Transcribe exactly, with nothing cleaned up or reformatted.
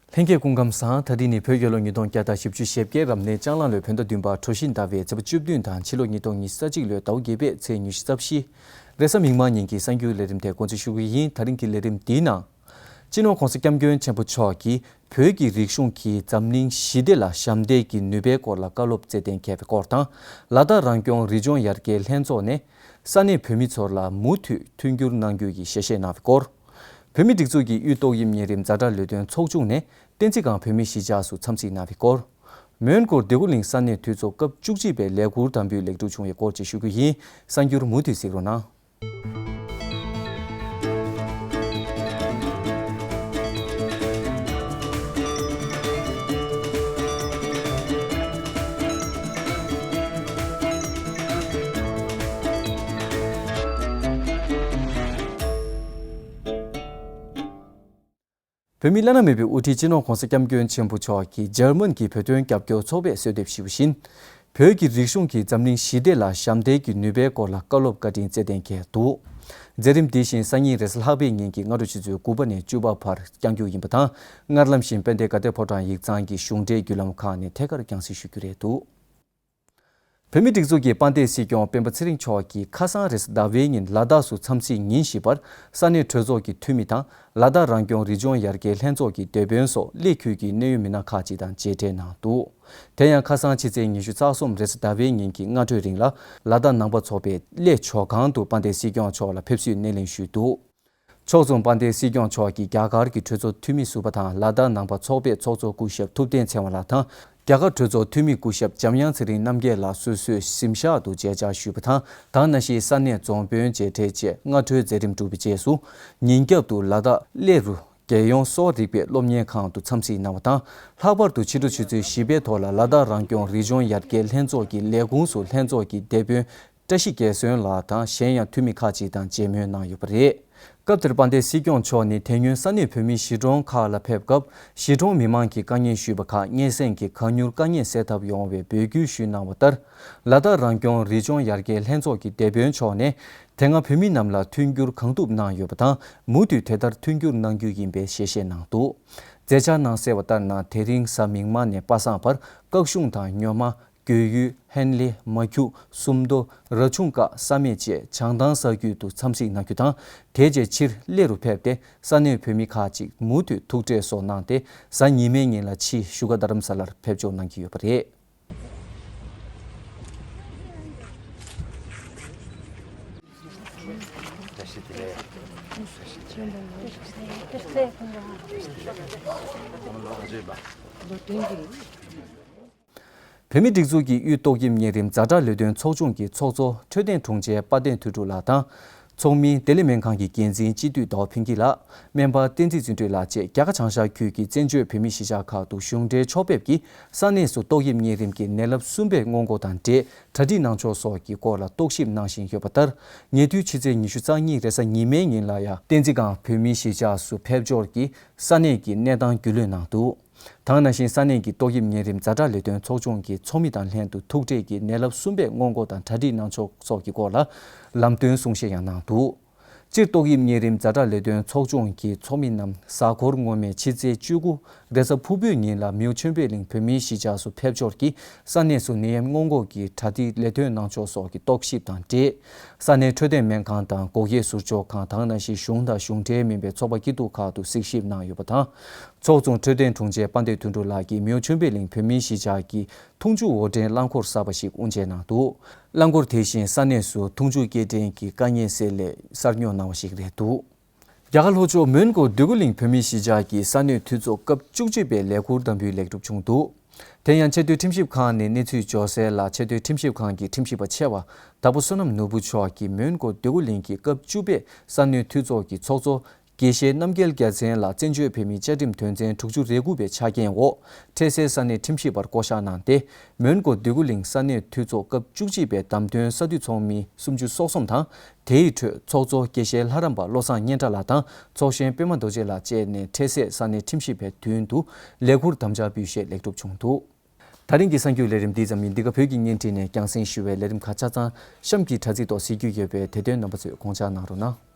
ལྷན་རྒྱས་སྐུ་ཁམས་བཟང་། ད་རིང་ནི་བོད་རྒྱལ་ལོ་ཉིས་སྟོང་བརྒྱ་དང་བཞི་བཅུ་ཞེ་བརྒྱད། རབ་གནས་ལྕགས་གླང་ལོའི་བོད་ཟླ་བདུན་པ་གྲོ་བཞིན་ཟླ་བའི་ཚེས་པ་བཅུ་བདུན་དང་། ཕྱི་ལོ་ཉིས་སྟོང་ཉི་ཤུ་རྩ་གཅིག་ལོའི་ཟླ་བ་བརྒྱད་པའི་ཚེས་ཉི་ཤུ་རྩ་བཞི། རེས་གཟའ་མིག་དམར་ཉིན་གྱི་གསར་འགྱུར་ལས་རིམ་དེ་འགོ་འཛུགས་ཞུ་གི་ཡིན། ད་རིང་གི་ལས་རིམ་འདིའི་ནང་། སྤྱི་ནོར་༧གོང་ས་༧སྐྱབས་མགོན་ཆེན་པོ་མཆོག་གིས་བོད་ཀྱི་རིག་གཞུང་གིས་འཛམ་གླིང་ཞི་བདེ་ལ་ཞབས་འདེགས་ཀྱི་ནུས་པའི་སྐོར་ལ་བཀའ་སློབ་སྩལ་གཏན་འཁེལ་བའི་སྐོར་དང་། ལ་དྭགས་རང་སྐྱོང་རི་ལྗོངས་ཡར་རྒྱས་ལྷན་ཚོགས་ནས་ས་གནས་བོད་མི་ཚོར་ལ་མུ་མཐུད་མཐུན་འགྱུར་གནང་རྒྱུ་ཡི་ཞལ་བཞེས་གནང་བའི་སྐོར། བོད་མིའི་སྒྲིག་འཛུགས་ཀྱི་དབུས་ཏོག་དབྱིབས་གཉན་རིམས་ཛ་དྲག་ལས་དོན་ཚོགས་ཆུང་ནས་བསྟན་འཛིན་སྒང་བོད་མིའི་གཞིས་ཆགས་སུ་འཚམས་གཟིགས་གནང་བའི་སྐོར། མོན་གྷོ་འདོད་རྒུ་གླིང་ས་གནས་འཐུས་ཚོགས་སྐབས་བཅུ་གཅིག་པའི་ལས་ཁུར་དམ་འབུལ་ལེགས་གྲུབ་བྱུང་བའི་སྐོར་བཅས་ཞུ་རྒྱུ་ཡིན། གསར་འགྱུར་མུ་མཐུད་གཟིགས་རོགས་གནང་། བོད་མིའི་བླ་ན་མེད་པའི་དབུ་ཁྲིད་སྤྱི་ནོར་༧གོང་ས་༧སྐྱབས་མགོན་ཆེན་པོ་མཆོག་གིས་འཇར་མན་གྱི་བོད་དོན་རྒྱབ་སྐྱོར་ཚོགས་པས་གསོལ་འདེབས་ཞུས་པ་བཞིན། བོད་ཀྱི་རིག་གཞུང་གིས་འཛམ་གླིང་ཞི་བདེ་ལ་ཞབས་འདེགས་ཀྱི་ནུས་པའི་སྐོར་ལ་བཀའ་སློབ་བཀའ་དྲིན་སྩལ་གཏན་འཁེལ་འདུག། མཛད་རིམ་འདི་བཞིན་སང་ཉིན་རེས་གཟའ་ལྷག་པའི་ཉིན་གྱི་སྔ་དྲོ་ཆུ་ཚོད་དགུ་པ་ནས་བཅུ་པ་བར་བསྐྱང་རྒྱུ་ཡིན་པ་དང་། སྔར་ལམ་བཞིན་དཔལ་ལྡན་དགའ་ལྡན་ཕོ་བྲང་ཡིག་ཚང་གི་གཞུང་འབྲེལ་བརྒྱུད་ལམ་ཁག་ནས་ཐད་ཀར་རྒྱང་སྲིང་ཞུ་རྒྱུ་རེད་འདུག། བོད་མིའི་སྒྲིག་འཛུགས་ཀྱི་དཔལ་ལྡན་སྲིད་སྐྱོང་སྤེན་པ་ཚེ་རིང་མཆོག་གིས་ཁ་སང་རེས་གཟའ་ཟླ་བའི་ཉིན་ལ་དྭགས་སུ་འཚམས་གཟིགས་ཉིན་བཞི་པར་ས་གནས་གྲོས་ཚོགས་ཀྱི་འཐུས་མི་དང་ལ་དྭགས་རང་སྐྱོང་རི་ལྗོངས་ཡར་རྒྱས་ལྷན་ཚོགས་ཀྱི་སྡེ་དཔོན་སོགས་གླེ་ཁུལ་གྱི་གནད་ཡོད་མི་སྣ་ཁག་ཅིག་དང་མཇལ་འཕྲད་གནང་འདུག། དེ་ཡང་ཁ་སང་ཕྱི་ཚེས་ཉི་ཤུ་རྩ་གསུམ་རེས་གཟའ་ཟླ་བའི་ཉིན་གྱི་སྔ་དྲོའི་རིང་ལ་ལ་དྭགས་ནང་པ་ཚོགས་པའི་གླེ་ཇོ་ཁང་དུ་དཔལ་ལྡན་སྲིད་སྐྱོང་མཆོག་ལ་ཕེབས་བསུའི་སྣེ་ལེན་ཞུས་འདུག། ཕྱོགས་མཚུངས་དཔལ་ལྡན་སྲིད་སྐྱོང་མཆོག་གིས་རྒྱ་གར་གྱི་གྲོས་ཚོགས་འཐུས་མི་ཟུར་པ་དང་ལ་དྭགས་ནང་པ་ཚོགས་པའི་ཚོགས་གཙོ་སྐུ་ཞབས་ཐུབ་བསྟན་ཚེ་དབང་ལགས་དང་། རྒྱ་གར་གྲོས་ཚོགས་འཐུས་མི་སྐུ་ཞབས་འཇམ་དབྱངས་ཚེ་རིང་རྣམ་རྒྱལ་ལགས་སོ་སོའི་གཟིམ་ཤག་ཏུ་མཇལ་བཅར་ཞུས་པ་དང་། དེ་ནང་བཞིན་ས་གནས་རྫོང་དཔོན་མཇལ་འཕྲད་བཅས་སྔ་དྲོའི་མཛད་རིམ་གྲུབ་པའི་རྗེས་སུ། ཉིན་རྒྱབ་ཏུ་ལ་དྭགས་གླེ་རུ་རྒྱལ་ཡོངས་གསོ་བ་རིག་པའི་སློབ་གཉེར་ཁང་དུ་འཚམས་གཟིགས་གནང་བ་དང་། ལྷག་པར་དུ་ཕྱི་དྲོ་ཆུ་ཚོད་བཞི་པའི་ཐོག་ལ་ལ་དྭགས་རང་སྐྱོང་རི་ལྗོངས་ཡར་རྒྱས་ལྷན་ཚོགས་ཀྱི་ལས་ཁུངས་སུ་ལྷན་ཚོགས་ཀྱི་སྡེ་དཔོན་བཀྲ་ཤིས་རྒྱལ་གསོན་ལགས་དང་གཞན་ཡང་འཐུས་མི་ཁག་ཅིག་དང་མཇལ་མོལ་གནང་ཡོད་པ་རེད། སྐབས་དེར་དཔལ་ལྡན་སྲིད་སྐྱོང་མཆོག་ནི་དེ་སྔོན་ས་གནས་བོད་མིའི་གཞིས་གྲོང་ཁག་ལ་ཕེབས་སྐབས། གཞིས་གྲོང་མི་མང་གིས་དཀའ་ངལ་ཞུས་པ་ཁག་སྙན་སེང་གིས་གང་མྱུར་དཀའ་ངལ་སེལ་ཐབས་ཡོང་བའི་འབོད་སྐུལ་ཞུས་གནང་བ་ལྟར། ལ་དྭགས་རང་སྐྱོང་རི་ལྗོངས་ཡར་རྒྱས་ལྷན་ཚོགས་ཀྱི་སྡེ་དཔོན་མཆོག་ནས། དེ་སྔ་བོད་མི་རྣམས་ལ་མཐུན་འགྱུར་གང་ཐུབ་གནང་ཡོད་པ་དང་། མུ་མཐུད་དེ་ལྟར་མཐུན་འགྱུར་གནང་རྒྱུ་ཡིན་པའི་ཞལ་བཞེས་གནང་འདུག། མཛད་འཆར་ནང་གསལ་བ་ལྟར་ན། དེ་རིང་གཟའ་མིག་དམར་ནས་པ་སངས་བར་སྐག་གཞུང་དང་སྨྱོན་མ། གྱོད་ཡུལ། ཧན་ལེ། མ་ཁྱུག། སུམ་མདོ། ར་ཆུང་ཀ། ས་སྨད་བཅས་བྱང་ཐང་ས་རྒྱུད་དུ་འཚམས་གཟིགས་གནང་རྒྱུ་དང་། དེ་རྗེས་ཕྱིར་གླེ་རུ་ཕེབས་ཏེ། ས་གནས་བོད་མི་ཁག་ཅིག་མུ་མཐུད་ཐུག་འཕྲད་སོགས་གནང་སྟེ། གཟའ་ཉི་མའི་ཉིན་ལ་ཕྱིའི་བཞུགས་སྒར་རྡ་རམ་ས་ལར་ཕེབས་འབྱོར་གནང་གི་ཡོད་པ་རེད། བོད་མིའི་སྒྲིག་འཛུགས་ཀྱི་དབུས་ཏོག་དབྱིབས་གཉན་རིམས་ཛ་དྲག་ལས་དོན་ཚོགས་ཆུང་གི་ཚོགས་གཙོ་འཕྲོད་བསྟེན་དྲུང་ཆེ་དཔལ་ལྡན་དོན་གྲུབ་ལགས་དང་། ཚོགས་མི་བདེ་ལེགས་སྨན་ཁང་གི་འགན་འཛིན་སྤྱི་འཐུས་ཟླ་བ་ཕུན་སྐྱིད་ལགས། སྨན་པ་བསྟན་འཛིན་བརྩོན་འགྲུས་ལགས་བཅས་རྒྱ་གར་བྱང་ཤར་ཁུལ་གྱི་བཙན་བྱོལ་བོད་མིའི་གཞིས་ཆགས་ཁག་ཏུ་གཞུང་འབྲེལ་ཕྱོགས་ཕེབས་ཀྱིས་ས་གནས་སུ་ཏོག་དབྱིབས་གཉན་རིམས་ཀྱི་ནད་རླབས་གསུམ་པའི་སྔོན་འགོག་དང་འབྲེལ་གྲ་སྒྲིག་གནང་ཕྱོགས་སོགས་ཀྱི་སྐོར་ལ་རྟོག་ཞིབ་གནང་བཞིན་ཡོད་པ་ལྟར། ཉེ་དུས་ཕྱི་ཚེས་ཉི་ཤུ་རྩ་གཉིས་རེས་གཟའ་ཉི་མའི་ཉིན་ལ་ཡང་བསྟན་འཛིན་སྒང་བོད་མིའི་གཞིས་ཆགས་སུ་ཕེབས་འབྱོར་གྱིས་ས་གནས་ཀྱི་གནས་སྟངས་རྒྱུས་ལོན་གནང་འདུག། དེ་ནང་བཞིན་ས་གནས་ཀྱི་ཏོག་དབྱིབས་གཉན་རིམས་ཛ་དྲག་ལས་དོན་ཚོགས་ཆུང་གི་ཚོགས་མི་དང་ལྷན་དུ་ཐུག་འཕྲད་ཀྱིས་ནད་རླབས་གསུམ་པའི་སྔོན་འགོག་དང་གྲ་སྒྲིག་གནང་ཕྱོགས་སོགས་ཀྱི་སྐོར་ལ་ལམ་སྟོན་གསུང་བཤད་ཡང་གནང་འདུག། སྤྱིར་ཏོག་དབྱིབས་གཉན་རིམས་ཛ་དྲག་ལས་དོན་ཚོགས་ཆུང་གི་ཚོགས་མི་རྣམས་གཟའ་འཁོར་སྔོན་མའི་ཕྱི་ཚེས་བཅུ་དགུ་རེས་གཟའ་ཕུར་བུའི་ཉིན་ལ་མིའུ་ཆོས་འཕེལ་གླིང་བོད་མིའི་གཞིས་ཆགས་སུ་ཕེབས་འབྱོར་གྱིས་ས་གནས་སུ་ནད་ཡམས་སྔོན་འགོག་གི་གྲ་སྒྲིག་ལས་དོན་གནང་ཕྱོགས་སོགས་ཀྱི་རྟོག་ཞིབ་དང་འབྲེལ། ས་གནས་འཕྲོད་བསྟེན་སྨན་ཁང་དང་སྒོག་ཡས་ཟུར་འཇོག་ཁང་དང་ནང་བཞིན་གཞུང་དང་གཞུང་འབྲེལ་མིན་པའི་ཚོགས་པ་སྐྱིད་སྡུག་ཁག་ཏུ་གཟིགས་ཞིབ་གནང་ཡོད་པ་དང་། ཚོགས་གཙོ་འཕྲོད་བསྟེན་དྲུང་ཆེ་དཔལ་ལྡན་དོན་གྲུབ་ལགས་ཀྱིས་མིའུ་ཆོས་འཕེལ་གླིང་བོད་མིའི་གཞིས་ཆགས་ཀྱི་འཐུང་ཆུ་འོར་འདྲེན་རླངས་འཁོར་གསར་པ་ཞིག་དབུ་འབྱེད་གནང་འདུག། རླངས་འཁོར་དེ་བཞིན་ས་གནས་སུ་འཐུང་ཆུ་སྐྱེལ་འདྲེན་གྱི་དཀའ་ངལ་སེལ་སླད་གསར་རྙོག་གནང་བ་ཞིག་རེད་འདུག། རྒྱ་གར་ལྷོ་ཕྱོགས་མོན་གྷོ་འདོད་རྒུ་གླིང་བོད་མིའི་གཞིས་ཆགས་ཀྱི་ས་གནས་འཐུས་ཚོགས་སྐབས་བཅུ་གཅིག་པའི་ལས་ཁུར་དམ་འབུལ་ལེགས་གྲུབ་བྱུང་འདུག། དེ་ཡང་ཆེས་མཐོའི་ཁྲིམས་ཞིབ་ཁང་ནས་གནས་ཚུལ་འབྱོར་གསལ་ལ། ཆེས་མཐོའི་ཁྲིམས་ཞིབ་ཁང་གི་ཁྲིམས་ཞིབ་པ་ཆེ་བ་དྭགས་པོ་བསོད་ནམས་ནོར་བུ་མཆོག་གིས་མོན་གྷོ་འདོད་རྒུ་གླིང་གི་སྐབས་བཅུ་པའི་ས་གནས་འཐུས་ཚོགས་ཀྱི་ཚོགས་གཙོ་དགེ་བཤེས་རྣམ་རྒྱལ་རྒྱལ་མཚན་ལ་བཙན་བྱོལ་བོད་མིའི་བཅའ་ཁྲིམས་དོན་ཚན་དྲུག་ཅུ་རེ་དགུ་པའི་ཆ་རྐྱེན་འོག་འཕྲལ་སེལ་ས་གནས་ཁྲིམས་ཞིབ་པར་བསྐོ་གཞག་གནང་སྟེ། མོན་གྷོ་འདོད་རྒུ་གླིང་ས་གནས་འཐུས་ཚོགས་སྐབས་བཅུ་གཅིག་པའི་བདམས་ཐོན་ས་འཐུས་ཚོགས་མི་སུམ་ཅུ་སོ་གསུམ་དང་། དེའི་ཁྲོད་ཚོགས་གཙོ་དགེ་བཤེས་ལྷ་རམས་པ་བློ་བཟང་སྙན་གྲགས་ལགས་དང་ཚོགས་གཞོན་པད་མ་རྡོ་རྗེ་ལགས་བཅས་ནས་འཕྲལ་སེལ་ས་གནས་ཁྲིམས་ཞིབ་པའི་མདུན་དུ་ལས་ཁུར་དམ་བཅའ་འབུལ་བཞེས་ལེགས་གྲུབ་བྱུང་འདུག། ད་རིང་གི་གསར་འགྱུར་ལས་རིམ་འདི་ཙམ་ཡིན། འདི་ག་བོད་ཀྱི་བརྙན་འཕྲིན་ནས་རྒྱང་སྲིང་ཞུ་བའི་ལས་རིམ་ཁག་ཆ་ཚང་གཤམ་གྱི་དྲ་ཚིགས་ཐོག་གཟིགས་རྒྱུ་ཡོད་པས་དེ་དོན་རྣམ་པ་ཚོས་དགོངས་འཇགས་གནང་རོགས་གནང་།